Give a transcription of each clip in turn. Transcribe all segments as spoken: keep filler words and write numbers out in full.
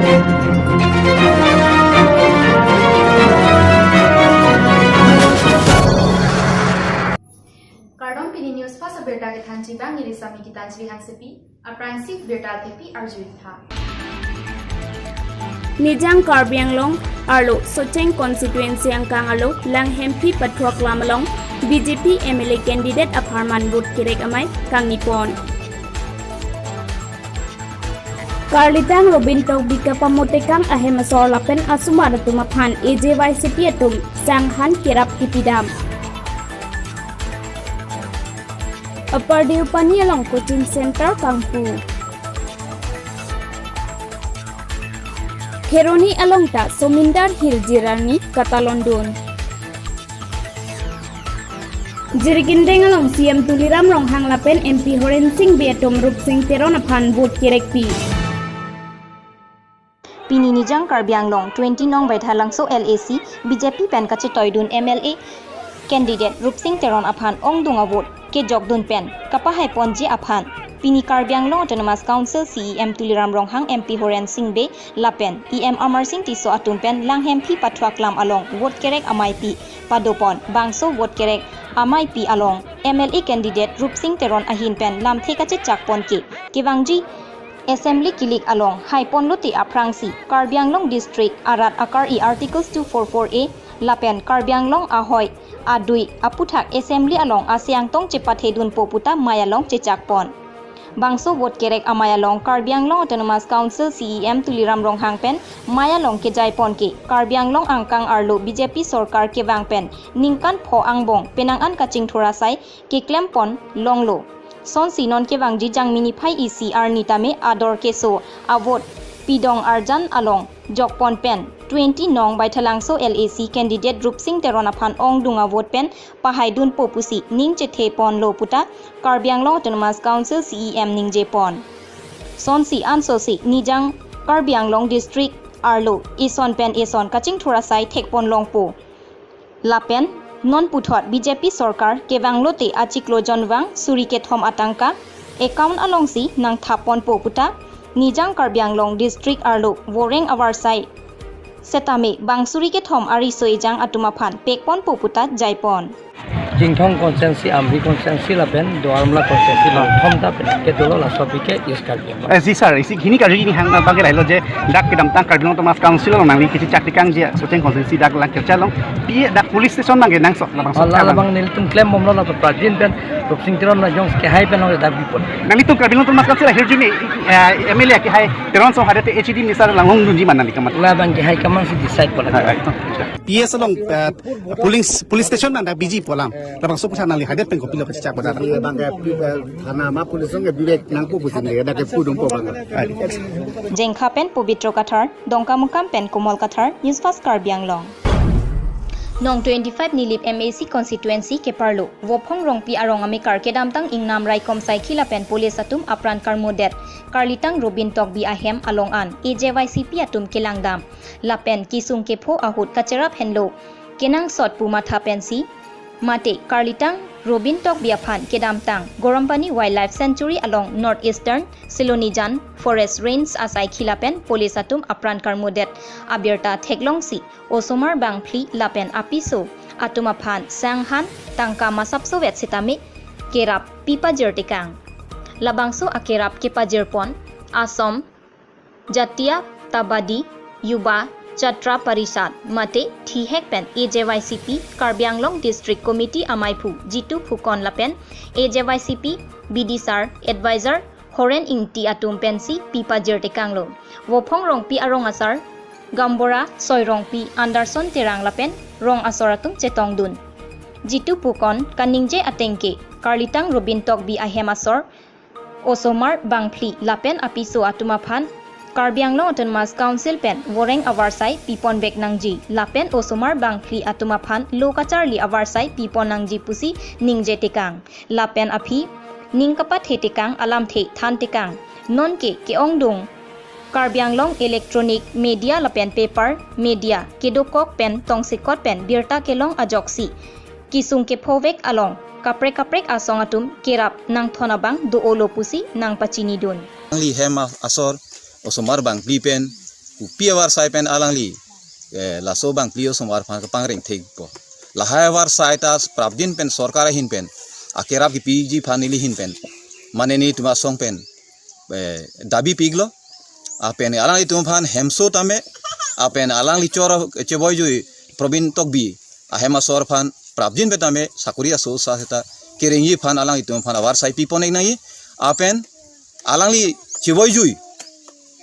Kardom, pini news first abirta kethanji abang neli Sami Gitanjali Hansepi. Aphrangsi birta thepi arju-ik tha. Nijang Karbi Anglong arlo Socheng constituency angkang arlo Langhemphi Pathuaklam along B J P M L A candidate apharman vote kerek amei kangni pon. Karlitang Robin Tokbi kapamotekang ahem asor lapen asomar atum aphan A J Y C P atum sanghan kerap kipidam. Upper Deopani along coaching center kangpu. Kheroni along ta Somindar Hill jirani katalondun. Jirikindeng along C M Tuliram Ronghang lapen M P Horen Sing Bey atum Rupsing Teron aphan vote kerekpi. Pini Nijang Karbi Anglong twenty nong Baithalangso L A C B J P pen kachetoidun M L A candidate Rupsing Teron aphan ongdung avote kejokdun pen kapahaiponji aphan pini Karbi Anglong Autonomous Council C E M Tuliram Ronghang, M P Horen Sing Bey lapen E M Amarsing Tisso atum pen Langhemphi Pathuaklam along vote kerek ameipi padopon. Bangso vote kerek ameipi along M L A candidate Rupsing Teron ahin pen lamthe kachechakpon ke kevangji Assembly kilik along haiponlote aphrangsi Karbi Anglong District arat akar-i Articles two four four A lapen Karbi Anglong ahoi adui aputhak Assembly along ase angtong chepathedunpo puta mei along chechakpon. Bangso vote kerek amei along Karbi Anglong Autonomous Council C E M Tuliram Ronghang pen mei along kejaipon ke Karbi Anglong angkang arlo B J P sorkar kevang pen ningkan pho angbong penang an kachingthur asai keklempon longlo. Sonsi non kevangji Jangmi niphai isi arni tame ador keso avote pidong arjan along jokpon pen twenty nong Baithalangso L A C candidate Rupsing Teron aphan ongdung avote pen pahaidunpo pusi ning chetheponlo puta Karbi Anglong Autonomous Council C E M ningjepon. Sonsi ansose Nijang Karbi Anglong District arlo eson pen eson kachingthur asai thekpon longpo. Lapen non puthot B J P sorkar kevanglote achiklo jonvang suri kethom atangka account alongsi nangthapponpo puta Nijang Karbi Anglong District arlo voreng avarsai setame bang suri kethom ariso ejang atum aphan pekponpo puta jaipon. Chinthong constituency, Amri constituency lapen Duar Amla constituency, bangthom ta pen kedolo, laso aphi ke East Karbi Anglong. Eh, ji sir, isi hini karju hini hang abang ke lahelo je dak kedamtang Karbi Anglong Autonomous Council along nangli kachechak tekangji Socheng constituency dak Langkircha along. Pi dak police station abang ke nangso, labangso. Oh, la, labang nelitum klembomlo, la prajin pen Rupsing Teron la jong kehai pen dak bipon. Nanglitum Karbi Anglong Autonomous Council ahirjume, eh, M L A kehai Teron Song hadak H A D minister along hongdunji ma nangli kamat? Labang kehai kamatsi decide pola. Hai, hai. P S along, eh, police, police station abang dak biji pu alam. Labangso aphuthak nangli hadak pen kopilo kachechak pada? Abang ke, eh, thana ma police along ke bibek nangpo pusi neli dak ke pudunpo abang. Hai. Jengkha pen Pobitro Kathar, Dongkamukam pen Komol Kathar, News Fast Karbi Anglong. Nong twenty-five Nilip M A C constituency keparlo Vophong Rongpi arong amekar kedamtang ingnam raikom saikhi lapen police atum apran karmodet Karlitang Robin Tokbi ahem along an A J Y C P atum kelangdam lapen kesung kepho ahut kacherap henlo kenangsot pu matha pensi mate Karlitang Robin Tokbi aphan kedamtang Gorompani Wildlife Sanctuary along North Eastern Silonijan Forest Range asaikhi lapen police atum apran karmodet abirta theklongsi osomar bangphli lapen apiso atum aphan sanghan tangka masapsovet setame kerap pipajir tekang. Labangso akerap kepajirpon Assam Jatiyatabadi Yuva Chhatra Parishad mate thihek pen A J Y C P Karbi Anglong District Committee amaiphu Jitu Phukon lapen A J Y C P B D sar advisor Horen Ingti atum pensi pipajir tekanglo. Vophong Rongpi arong asar Gambora Soi Rongpi, Anderson Terang lapen rong asor atum chetongdun. Jitu Phukon kaningje ateng ke Karlitang Robin Tokbi ahem asor osomar bangphli lapen apiso atum aphan Karbi Anglong Autonomous Council pen voreng avarsai piponvek nangji lapen osomar bangphli atum aphan lo kacharli avarsai pipon nangji pusi ningje tekang. Lapen aphi ning kapathe tekang alamthe than tekang. Nonke ke-ongdung Karbi Anglong electronic media lapen paper media kedokok pen tongsekot pen birta kelong ajoksi kesung kephovek along kaprek kaprek asong atum kerap nangthon abang do-olo pusi nangpachinidun. Nangli hem a-, asor osomar bangphli pen kopi avarsai pen alangli, eh, laso bangphli osomar aphan kepangreng thekpo. Lahai avarsai ta prapjin pen sorkar ahin pen akerap kepiji aphan neli ahin pen, mane nelitum asong pen, eh, dabi pi-iklo. Lapen alanglitum aphan hemso tame, lapen alangli chor cheboijui Probin Tokbi ahem asor aphan prapjin pen tame sakori aso sa seta kerengji aphan alanglitum aphan avarsai pipon-ik nangji. Lapen alangli cheboijui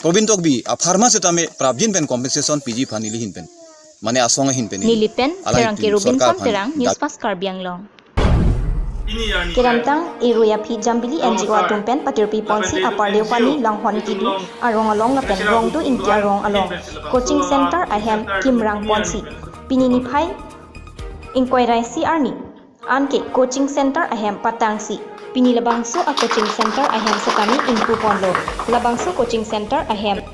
Probin Tokbi apharman setame prapjin pen compensation piji aphan neli ahin pen, mane asong ahin pen neli. Neli pen alangli Terang pen ke Robinson sorkar aphan Terang, News Fast Karbi Anglong. Kedamtang Erui aphi Jambili N G O atum pen patirpi ponsi Upper Deopani Langhon Kidu arong along lapen Rongdo Ingti arong along coaching center ahem kimrang ponsi pini niphai ingkoi ra isi arni anke coaching center ahem patangsi pini labangso a coaching center ahem setame ingpu ponlo. Labangso coaching center ahem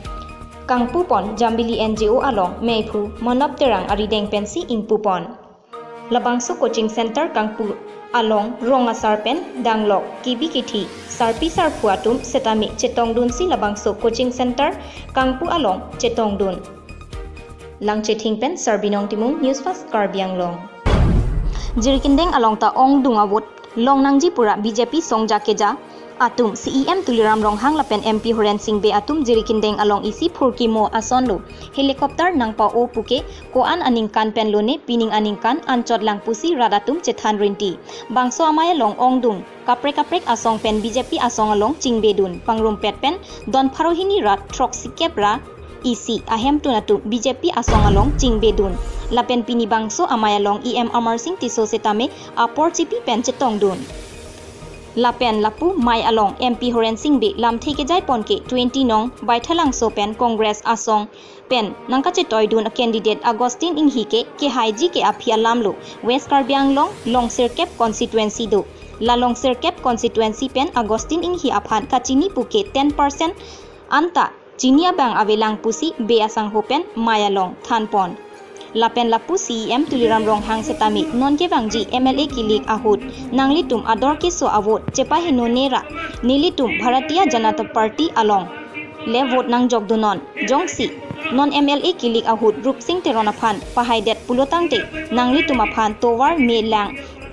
kangpu pon Jambili N G O along meiphu Manap Terang arideng pensi ingpu pon. Labangso coaching center kangpu along rong asar pen danglok kebi kethi sarpi sarpo atum setame chetongdunsi labangso coaching center kangpu along chetongdun. Langchething pen Sarbinong Timung, News Fast Karbi Anglong. Jirikindeng along ta ongdung a-vote longnangji pura B J P songja keja atum C E M Tuliram Ronghang lapen M P Horen Sing Bey atum Jirikindeng along isi phurkimo asonlo helicopter nangpa-o puke ko-an aningkan pen lone pining aningkan anchot lang pusi rat atum chethan rinti. Bangso amei along ongdung kaprek kaprek asong pen B J P asong along chingbedun. Pangrumpet pen don pharo hini ra throksikep ra isi ahemtun atum B J P asong along chingbedun. Lapen pini bangso amei along E M Amarsing Tisso setame apor chipi pen chetongdun. Lapen lapu mei along M P Horen Sing Bey lamthe kejai pon ke twenty nong Baithalangso pen Congress asong pen nangkachetoidun a candidate Augustine Inghi ke kehaiji ke aphi alamlo West Karbi Anglong long sirkep constituency do. La long sirkep constituency pen Augustine Inghi aphan kachini puke ten percent anta chini abang avelang pusi Bey asangho pen mei along thanpon. Lapen lapu C E M Tuliram Ronghang setame non kevangji M L A kilik ahut nanglitum ador keso a-vote chepaheno nera nelitum Bharatiya Janata Party along le vote nangjokdunnon. Jongsi non M L A kilik ahut Rupsing Teron aphan pahaidet pulotangte nanglitum aphan tovar me lang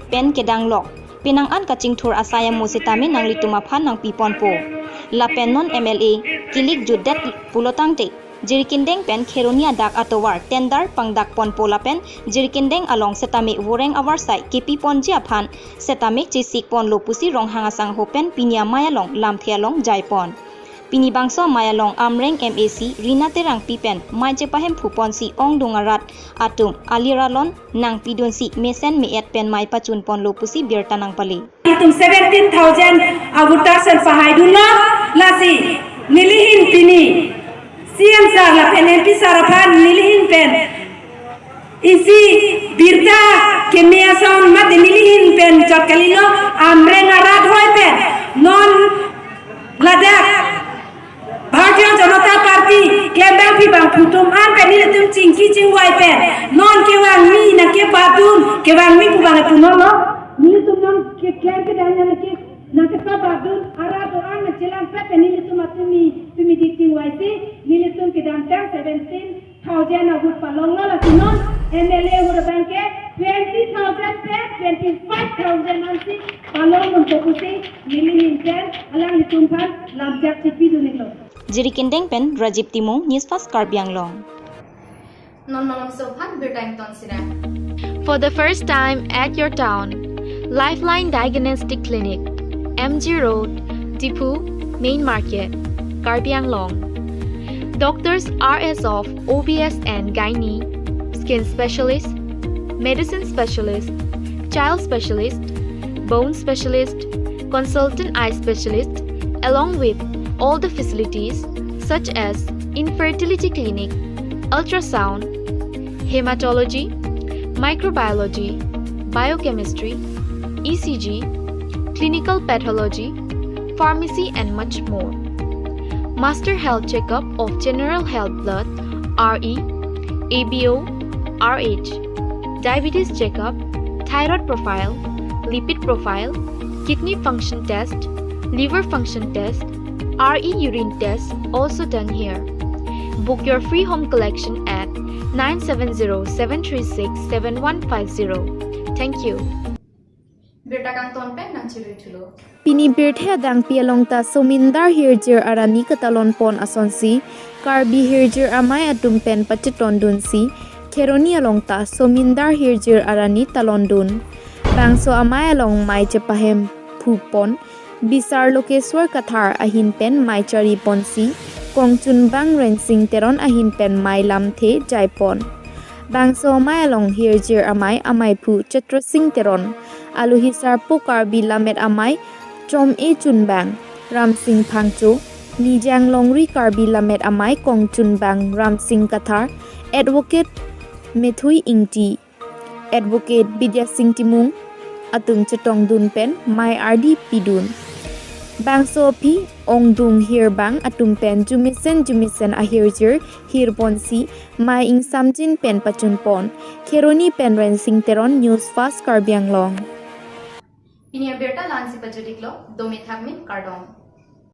pen kedanglok penang an kachingthur asai amo setame nanglitum aphan nangpiponpo. Lapen non M L A kilik jutdet pulotangte Jirikindeng pen Kheroni adak atovar tender pangdak ponpo lapen Jirikindeng along setame voreng avarsai kepi ponji aphan setame chesik ponlo pusi Ronghang asangho pen pini amei along lamthe along jaipon. Pini bangso amei along Amreng M A C Rina Terangpi pen mei chepahemphu ponsi ongdung arat atum aliralon nangpidunsi mesen me-et pen mei pachun ponlo pusi birta nangpale. Itum seventeen thousand a-voters an pahaidunlo, lasi neli ahin pini C M sir lapen M P sir aphan neli ahin pen isi birta keme ason mate neli ahin pen chot kalilo. Amreng arat hoi pen non ladak Bharatiya Janata Party klembangpi bangphu atum an pen nelitum chingki chingvai pen non kevangmi nangkepadun, kevangmi pu bang punon lo. Nelitum non keklem kedam nangke nangkepapadun arat do-an nangchelang pet pen nelitum atum mi tumi di chingvaisi nelitum kedamtang seventeen thousand a-vote palonglo, lasi non M L A a-vote abang ke twenty thousand pen twenty-five thousand ansi palongdunpo pusi neli ahin pen alanglitum aphan lamjak chipidun-iklo. Jirikindeng pen Rajib Timung, News Fast Karbi Anglong. Non malomso aphan birta ington sinang. For the first time at your town, Lifeline Diagnostic Clinic, M G Road, Diphu, Main Market, Karbi Anglong. Doctors are as of O B S and Gynae, Skin Specialist, Medicine Specialist, Child Specialist, Bone Specialist, Consultant Eye Specialist, along with all the facilities such as infertility clinic, ultrasound, hematology, microbiology, biochemistry, E C G, clinical pathology, pharmacy and much more. Master health checkup of general health blood, R E, A B O, R H, diabetes checkup, thyroid profile, lipid profile, kidney function test, liver function test, R E urine test also done here. Book your free home collection at nine seven zero seven three six seven one five zero. Thank you. Birta kangton pen nangchirui thulo. Pini birthe adangpi along ta Somindar Hirjir Arani katalon pon asonsi Karbi Hirjir Amei atum pen pachetondunsi Kheroni along ta Somindar Hirjir Arani talondun. Bangso amei along mei chepahem phu pon Bisar Lokeswar Kathar ahin pen mei chari ponsi Kongchunbang Rensing Teron ahin pen mei lamthe jai pon. Bangso amei along Hirjir Amei ameiphu Chitra Sing Teron, Aluhi Sarpo Karbi Lammet Amei Chom-e Chunbang Ramsing Phangcho, Nijang Longri Karbi Lammet Amei Kongchunbang Ramsing Kathar, Advocate Methui Ingti, Advocate Bidya Sing Timung atum chetongdun pen mei ardi pidun. Bangso aphi ongdung hirbang atum pen jumesen jumesen ahirjir hir ponsi mei ingsamjin pen pachun pon. Kheroni pen Rensing Teron, News Fast Karbi Anglong. Pini abirta la-ansi pajut-iklo, dome thakme, kardom.